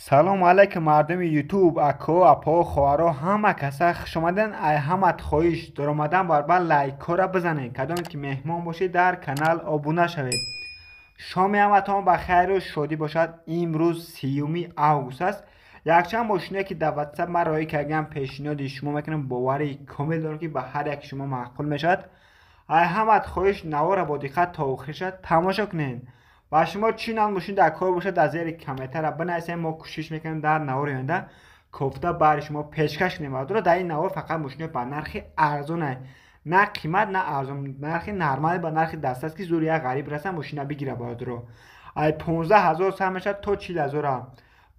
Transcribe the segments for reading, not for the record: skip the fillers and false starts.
Салом алайкум, мардуми Ютуб, ако, апо, хоҳаро, ҳама каса хуш омаден. Ай ҳамат хоҳиш даромадан барбар лайкҳоро бизанед. Кадоме ки меҳмон бошед, дар канал обуна шавед. Шоми ҳаматон ба хайру шодӣ бошад. Имрӯз 30 август аст. Якчанд мошине ки дар Ватсап ман роҳӣ кардам, пешниҳоди шумо мекунам. Бовари комил дорам, ки ба ҳар яки шумо маъқул мешавад. Ай ҳамат хоҳиш, наворро бо диққат то охир шад тамошо кунед ва шумо чӣ навъ мошин дар кор бошад, дар зери комментария бинависед. Мо кӯшиш мекунем, дар навори оянда кофта баҳри шумо пешкаш кунем. Бародаро, дар ин навор фақат мошинои ба нархи арзоне, на қимат, на арзон, нархи нормале, ба нархи дастрас, ки зури як ғариб раса, мошина бигира. Бародаро, ай 15 000 сар мешавад то 40 000-а.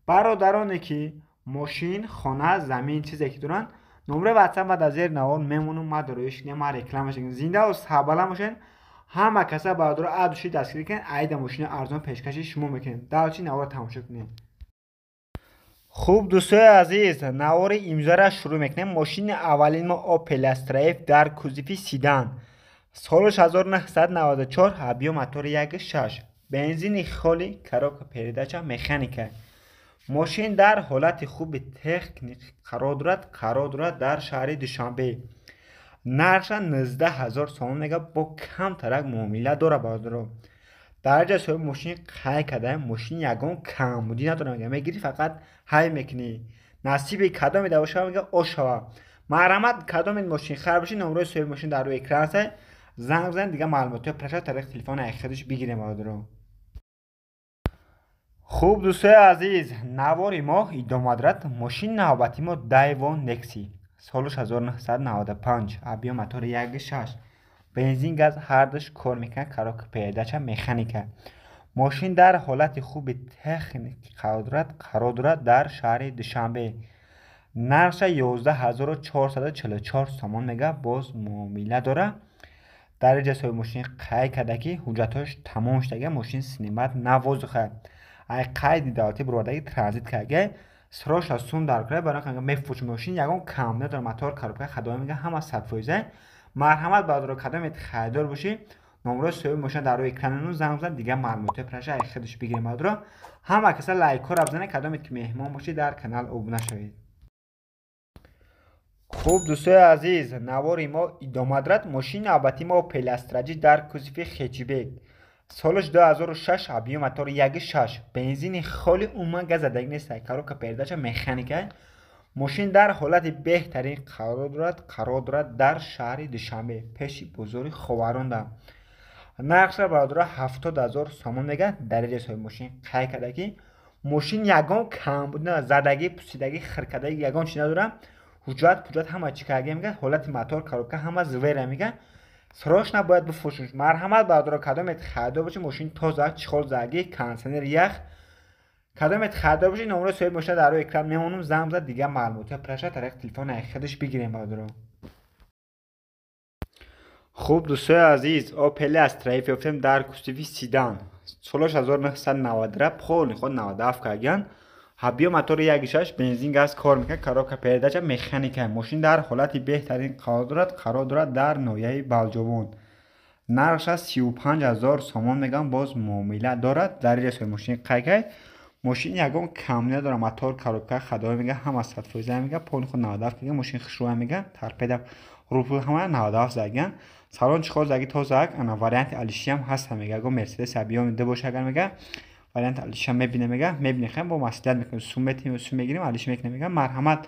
Бародароне ки мошин, хона, замин, чизе ки доранд, номраи Ватсап ма дар зери навор мемонам. Ма дороиш кунем, ма рекламаш. Зиндаву сарбаланд бошед. Ҳама каса, бародаро, адуши дастгирӣ кунед. Айда мошини арзон пешкаши шумо мекунем. Далчи наворро тамошо кунед. Хуб, дӯстои азиз, навори имрӯзаро шурӯъ мекунем. Мошини аввалин мо Opel Astra F дар кузови седан, солаш 1994, объём мотори 1,6, бензини холи, коробка передача механика. Мошин дар ҳолати хуби техник қарор дорад дар шаҳри Душанбе. Нархша 19 000 сомон мега, бо камтарак муомила дорад. Бародаро, дараҷа соҳиби мошин қайд карда, мошин ягон камбудӣ надорад. Мега, мегирӣ, фақат ҳай мекунӣ. Насиби кадоме да бошава, мега, ошава. Марҳамат, кадоме мошин хар бошӣ, номрои соҳиби мошин дар рӯи экран аст, занг бизанед, дигар маълумотҳои праша тариқи телефони худаш бигирем. Бародаро, хуб, дӯстои азиз, навори мо идома дорад. Мошини навбати мо Дайво Некси, солаш 1995, объём мотори 1,6, бензин, газ ҳардуш кор мекунад, коробка передача механика. Мошин дар ҳолати хуби техникӣ қарор дорад дар шаҳри Душанбе. Нархша 11 444 сомон мега, боз муомила дорад. Дар инҷа соҳиби мошин қайд карда, ки ҳуҷҷатҳояш тамом шудага, мошин снимать на воздуха, ай қайди давлатӣ бировардаги, транзит карда, сроша сум дар кора барои мефурӯшем. Мошин ягон кам надорад, мотор, коробка, ходовой, мега, ҳама 100%. Марҳамат, бародаро, кадомет харидор бошӣ, номрои соҳиби мошина дар рӯи экрани занг бизан, дигар маълумотҳои праша ай худаш бигирем. Бародаро, ҳама каса лайкҳоро бизанед. Кадомет ки меҳмон бошед, дар канал обуна шавед. Хуб, дӯстои азиз, навори мо идома дорад. Мошини навбати мо Opel Astra J дар кузови хэтчбек, солаш 2006, объём мотор 1,6, бензини холи, умуман газ задагӣ нест, коробка передача механика. Мошин дар ҳолати беҳтарин қарор дорад дар шаҳри Душанбе, пеши бозори Ховаронда. Нархша, бародаро, 70 000 сомон мега. Дар инҷа соҳиби мошин қайд карда, ки мошин ягон камбуд, задагӣ, пусидагӣ, хиркадагӣ, ягон чи надорад. Ҳуҷҷат пуҷҷат ҳама чӣ карда, мега, ҳолати мотор, коробка ҳама звера, мега, срочно бояд бифурӯшем. Марҳамат, бародаро, кадомет харидор бошед, мошин тоза, чехол задагӣ, кондитсионер, ях. Кадомет харидор бошед, номрои соҳиби мошина дар рӯи экран мемонам, занг бизад, дигар маълумотҳои праша тариқи телефони худаш бигирем. Бародаро, хуб, дӯстои азиз, Opel Astra F ёфтем дар кузови седан, солаш 1993, полный ход 97 карган, объём мотори 1,6, бензин, газ кор мекунад, коробка передача механика. Мошин дар ҳолати беҳтарин қарор дорад дар ноҳияи Балҷувон. Нархша 35 000 сомон мегӯям, боз муомила дорад. Дар инҷа соҳиби мошин қайд кард, мошин ягон кам надорад, мотор, коробка, ходовой, мега, ҳама 100%, мега, полный ход 97 мега, мошин хушрӯя, мега, торпеда, рупул ҳама 97 задаган, салон чехол задаги, тозаак. Ана варианти алишиам ҳаста, мега, агар Мерседес объёми ду боша, агар, мега, варианти алиша мебине, мега, мебине, хем бо маслиҳат мекунем, сум метиҳем, сум мегирем, алиш мекунем, мега. Марҳамат,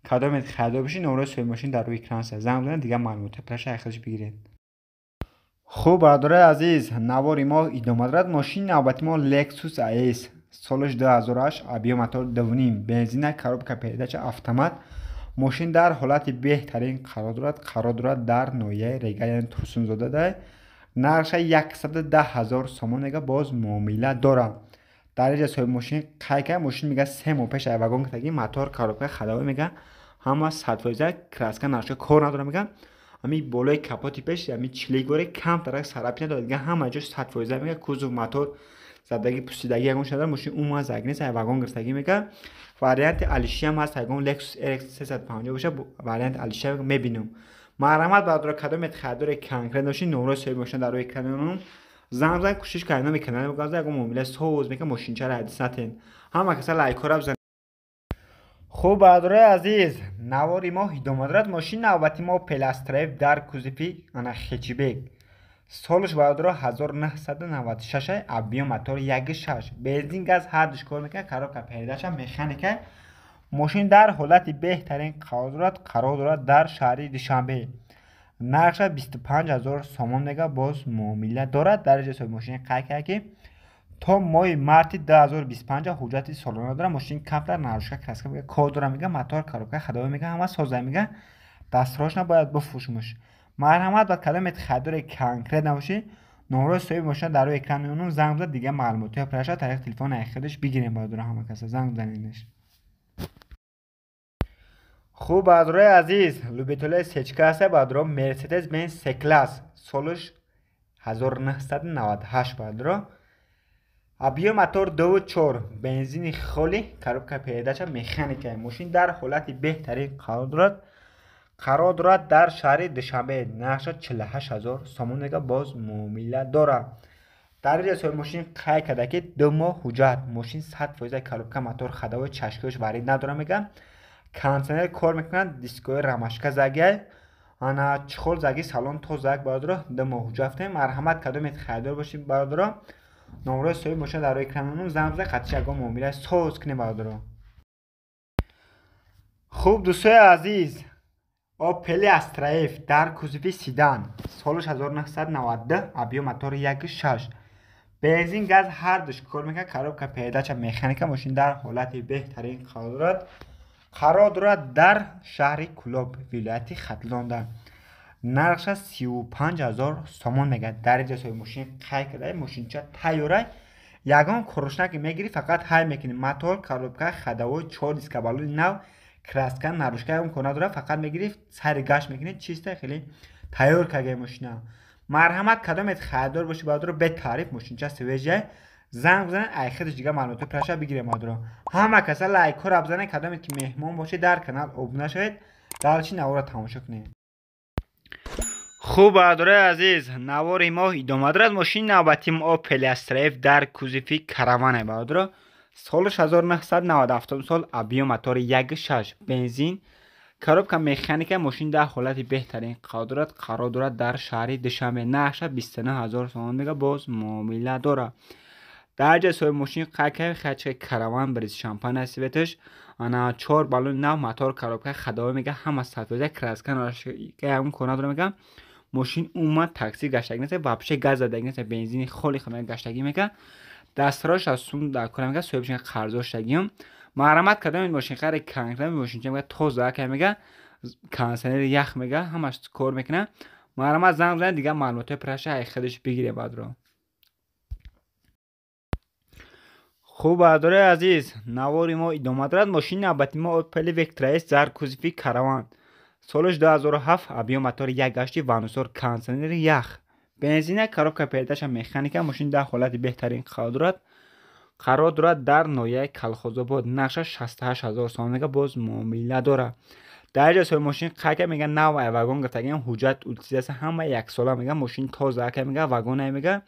кадомет харидор бошед, номрои соҳиби мошин дар рӯи экран аст, занг бизанед, дигар маълумотҳои праша худаш бигиред. Хуб, бародарои азиз, навори мо идома дорад. Мошини навбати мо Lexus IS, солаш 2008, объём мотор 2,5, бензина, коробка передача автомат. Мошин дар ҳолати беҳтарин қарор дорад дар ноҳияи Регар, яъне Турсунзода. Нархша 110 000 сомон мега, боз муомила дорад. Дар инҷа соҳиби мошин қайд кард, мошин, мега, 3 моҳ пеш ай вагон кардагӣ, мотор, коробка, ходовой, мега, ҳама 100%, краска нарша кор надорад, мега, ами болои капоти пеш ами чилигоре камтарак царапина дорад, дига ҳама ҷош 100%, мега, кузов, мотор задагӣ, пусидагӣ ягон надорад, мошин умуман задагӣ нест, ай вагон гирифтагӣ, мега. Варианти алишиам ҳаст, ягон Lexus RX 350 боша, варианти алишия мебинам. Марҳамат, бародаро, кадомет харидори конкрет бошед, номрои соҳиби мошина дар рӯи экран мемонам. Занг бизанед, кӯшиш кунед номи канали мо ягон муомила соз мекунад, мошинчаро ҳадис натен. Ҳама каса лайкҳоро бизанед. Хуб, бародарои азиз, навори мо идома дорад. Мошини навбати мо Opel Astra F дар кузови ана хэтчбек. Солаш, бародаро, 1996, объём мотор 1.6, бензин, газ ҳардуш кор мекунад, коробка передача механика. Мошин дар ҳолати беҳтарин қарор дорад, қарор дорад дар шаҳри Душанбе. Нархша 25 ҳазор сомон мега, боз муомила дорад. Дар ҷои соҳиби мошин қайд кард, ки то моҳи марти 2025 ҳуҷҷати солона дорад. Мошин камтар нарушка, краска мега, кор дора мега, мотор, коробка, ходовой мега, ҳама соза мега, дастрошна бояд бифурӯшмуш. Марҳамат, ба кадомет харидори конкрет набошӣ, номрои соҳиби мошина дар рӯи экран мемонам, занг бизад, дигар маълумотҳои праша тариқи телефони худаш бигирем. Бародаро, ҳама каса занг бизанедаш. Хуб, бародарои азиз, любителои сечка ҳаста, бародаро, Мерседес Бенз С класс, солаш 1998, бародаро, объём мотор 2.4, бензини холи, коробка передача механика. Мошин дар ҳолати беҳтарин қарор дорад, қарор дорад дар шаҳри Душанбе. Нархша 48 ҳазор сомон мега, боз муомила дорад. Дар ҷои соҳиби мошин қайд карда, ки 2 моҳ ҳуҷҷат, мошин 100%, коробка, мотор, ходовой, чашкиҳош варид надорад мега, кондиционер кор мекунад, дискои рамашка загиай, ана чехол заги, салон тозак. Бародаро, 2 моҳ ҳуҷҷат фтем. Марҳамат, кадомет харидор бошед, бародаро, номрои соҳиби мошина дар рӯи экран мемонам, занг бизанед, қатъи ягон муомила соз кунем, бародаро. Хуб, дӯстои азиз, Opel Astra F дар кузови седан, солаш 1992, объём мотор 1.6, бензин, газ ҳардуш кор мекунад, коробка передача механика. Мошин дар ҳолати беҳтарин қарор дорад, қарор дорад дар шаҳри Кӯлоб, вилояти Хатлонда. Нархша 35 ҳазор сомон мегӯяд. Дар инҷа соҳиби мошин қайд карда, мошинча тайёрай, ягон корушнаки мегирӣ, фақат ҳай мекунӣ. Мотор, коробка, ходовой, чор диска, балони нав, краска, нарушка ягон кор надорад, фақат мегирӣ, сари гашт мекунӣ, чиста, хеле тайёр кардаи мошина. Марҳамат, кадомет харидор бошӣ, бародаро, бетаъриф, мошинча свежая, занг бизанед, ай худаш дигар маълумотҳои праша бигирем. Бародаро, ҳама каса лайкҳоро бизанед, кадомет ки меҳмон бошед, дар канал обуна шавед, далчи наворро тамошо кунед. Хуб, бародарои азиз, навори мо идома дорад. Мошини навбати мо Opel Astra F дар кузови караване, бародаро, солаш 1997 сол, объём мотори 1.6, бензин, коробка механика. Мошин дар ҳолати беҳтарин қарор дорад, қарор дорад дар шаҳри Душанбе. Нархша 29 ҳазор сомон мега, боз муомила дорад. Дар ҷои соҳиби мошин қайд кард, хачка караван бриз шампана цветаш, ана чор балони нав, мотор, коробка, ходовой мега, ҳама 100%, краска, ягон кор надора мега. Мошин умуман такси гаштагӣ нест, вообще газ задаги нест, бензини холи хона гаштагӣ мега, дастрош аз сум дар кора мега, соҳибшон қарздор шудагиам. Марҳамат, кадоми мошинхари конкрет, мошинча мега тоза ка мега, кондиционери ях мега, ҳамаш кор мекунад. Марҳамат, занг бизанед, дигар маълумотҳои праша ай худаш бигирем, баъдро. Хуб, бародарои азиз, навори мо идома дорад. Мошини навбати мо Opel Vectra S дар кузови караван, солаш 2007, объём мотори 1.8, ванусор, кондиционери ях, бензина, коробка передача механика. Мошин дар ҳолати беҳтарин қарор дорад, қарор дорад дар ноҳияи Калхозобод. Нархша 68 ҳазор сомон мега, боз муомила дорад. Дар ҷои соҳиби мошин қайд кард, мега, нав ай вагон гирифтагиам, ҳуҷҷат утилизация ҳама яксола мега, мошин тоза ка мега, вагонай мега,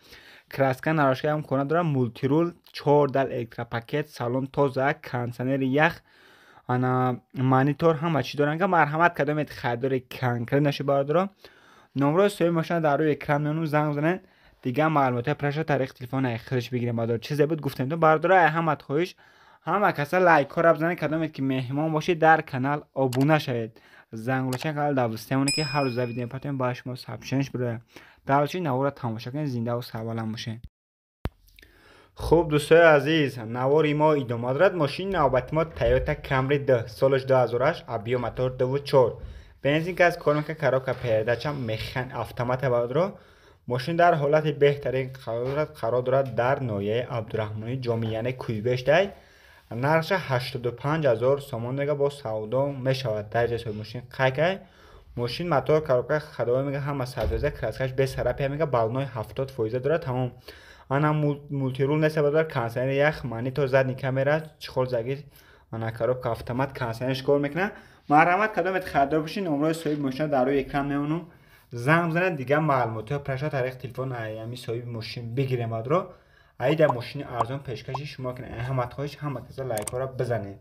краска, нарушка ягон кор надорад, мультирул, чор дал электропакет, салон тоза, кондиционери ях, ана монитор, ҳама чӣ доранд. Марҳамат, кадомет харидори конкрет нашед, бародаро, номрои соҳиби мошина дар рӯи экран мемонам, занг бизанед, дигар маълумотҳои праша тариқи телефони ай худаш бигирем. Бародаро, чизе буд, гуфтем. Бародаро, ай ҳамат хоҳиш, ҳама каса лайкҳоро бизанед, кадомет ки меҳмон бошед, дар канал обуна шавед, зангулача канал дар вусъа ки ҳар рӯза видео мепартоем, ба шумо сообщениш бирояд. Далчи наворро тамошо кунед, зиндаву сарбаланд бошед. Хуб, дӯстои азиз, навори мо идома дорад. Мошини навбати мо Toyota Camry 2, солаш 2008, объём мотор 2.4, бензин, газ кор мекунад, коробка передача механ автомата. Бародаро, мошин дар ҳолати беҳтарин қарор дорад, қарор дорад дар ноҳияи Абдураҳмони Ҷомӣ, яъне Кӯйбештай. Нархша 85 ҳазор сомон мега, бо савдо мешавад. Дар ҷои соҳиби мошин қайд кард, мошин мотор, коробка, ходовой мега, ҳама 100%, краскаш бесарапия мега, баллонои 70% дорад, тамом. Ана мультирул нест, бародар, кондиционер ях, монитор, задний камера, чехол заги, ана коробка автомат, кондиционерш кор мекунад. Марҳамат, кадомет харидор бошед, номрои соҳиби мошина дар рӯи экран мемонам. Занг бизанед, дигар маълумотҳои праша тариқи телефон ами соҳиби мошин бигирем. Баъдро айда мошини арзон пешкаши шумо кунед. Ҳамат хоҳиш, ҳама каса лайкҳоро бизанед.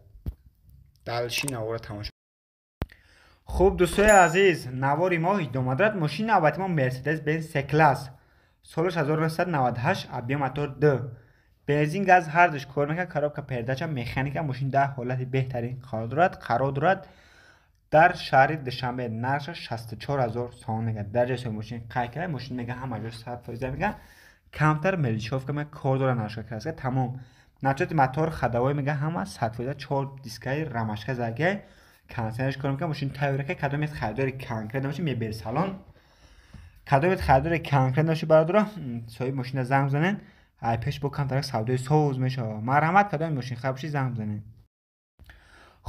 Дальше навора тамошо. Хуб, дӯстои азиз, навори мо идома дорад. Мошини навбати мо Мерседес Бенз С класс, солаш 1998, объем мотор 2, бензин, газ ҳардуш кор мекунад, коробка передача механика. Мошин дар ҳолати беҳтарин қарор дорад дар шаҳри Душанбе. Нархаш 64 000 сомон мега. Дар ҷои соҳиби мошин қайд карда, мошин мега ҳама ҷо 100% мега, камтар мелочёвка мега кор дора, наршка краска тамом. Начоти мотор, ходовой мега ҳама 100%, чор дискаи рамашка задагиай, кондиционерш кор мекунад. Мошин тайёрака. Кадомет харидори конкрет набоши, мебел, салон, кадомет харидори конкрет набоши, бародаро, соҳиби мошина занг бизанед. Ай пеш бо камтарак савдои соз мешавад. Марҳамат, кадоми мошин хар боши, занг бизанед.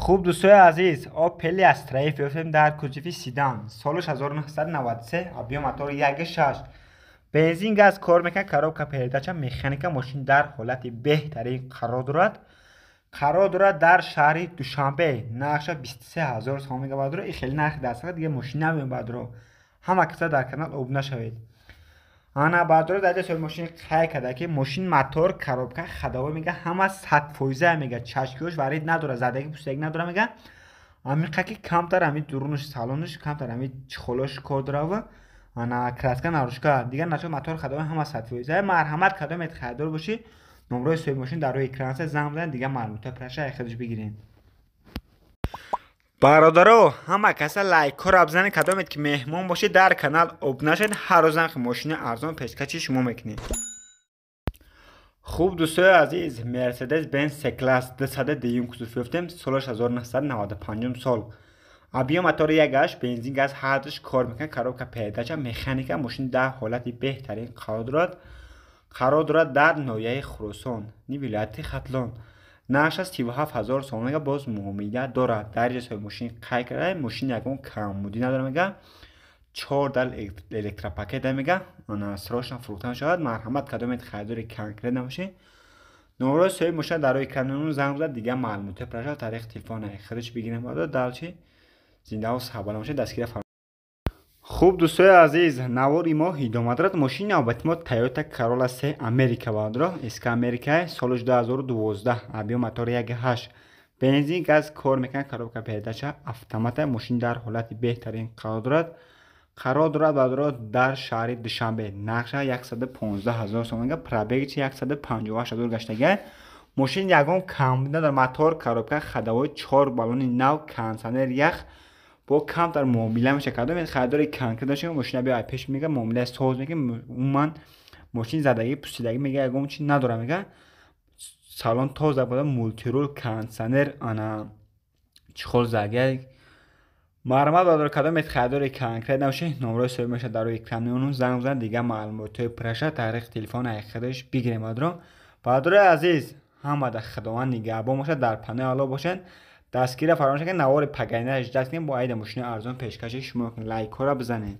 Хуб, дӯстои азиз, Опели Астра Ф ёфтем дар кузови седан, солаш 1993, объем мотор 1,6, бензин, газ кор мекунад, коробка передача механика. Мошин дар ҳолати беҳтарин қарор дорад дар шаҳри Душанбе. Нархша 23 000 сомон мега, баъдро. И хеле нархи дастрака дига мошин намеём, баъдро. Ҳама каса дар канал обуна шавед. Ана, баъдро, дар ҷои мошин қайд карда, ки мошин мотор, коробка, ходовой мега ҳама 100% мега, чашкиҳош варид надора, задаги пустаги надора мега. Амиқа ки камтар ами дурунаш, салонаш камтар ами чехолош кор дорава, ана краска нарушка дигар начо, мотор, ходовой ҳама 100%. Марҳамат, кадомет харидор бошӣ, номрои соҳиби мошин дар рӯи экран аст, занг бизанед, дигар маълумотҳои праша худаш бигиред. Бародаро, ҳама каса лайкҳоро бизанед. Кадомет ки меҳмон бошед, дар канал обуна шавед. Ҳар рӯз нархи мошини арзон пешкаши шумо мекунем. Хуб, дӯстои азиз, Мерседес Бенз С класс 202 кузов ёфтем, солаш 1995 сол, объем мотори 1,8, бензин, газ ҳардуш кор мекунад, коробка передача механика. Мошин дар ҳолати беҳтарин қарор дорад дар ноҳияи Хуросон, вилояти Хатлон. Нархаш 37 000 сомон мега, боз муомила дорад. Дар ҷои соҳиби мошин қайд карда, мошин ягон камбудӣ надорад мега, чор дал электропакет мега, срочно фурӯхта мешавад. Марҳамат, кадомет харидори конкрет набошед, номрои соҳиби мошина дар рӯи экран, занг зад, дигар маълумотҳои праша тариқи телефон худаш бигирем. Дальше зиндаву сарбаланд бошед, дастгира. Хуб, дӯстои азиз, навори мо идома дорад. Мошини навбати мо Тойота Corolla С Америка, баъдро СК Америка, соли 2012, объем мотор 1,8, бензин, газ кор мекунад, коробка передача автомата. Мошин дар ҳолати беҳтарин қарор дорад, баъдро, дар шаҳри Душанбе. Нархша 115 ҳазор сомон, пробегчи 158 ҳазор гаштага. Мошин ягон камбуд надорад: мотор, коробка, ходовой, чор баллони нав, кондиционер ях, бо камтар муомила меша. Кардам харидори конкрет дошем, мошина биё пеш мега, муомила соз мега. Умуман мошин задагӣ, пусидагӣ мега ягон чи надора мега, салон тоза буда, мультирул, кондиционер, ана чехол задагӣ. Марҳамат, бародар, кадомет харидори конкрет набошед, номрои соҳиб мешавад дар рӯи экран, занг бизанед, дигар маълумотҳои праша тариқи телефон худаш бигирем. Бародарои азиз, ҳама дар Худованд нигаҳбон бошад, дар паноҳи Аллоҳ бошанд. Дастгирӣ фаромӯш накунед. Навори пагайна ждать кунед, бо айда мошини арзон пешкаши шумо. Лайкҳоро бизанед.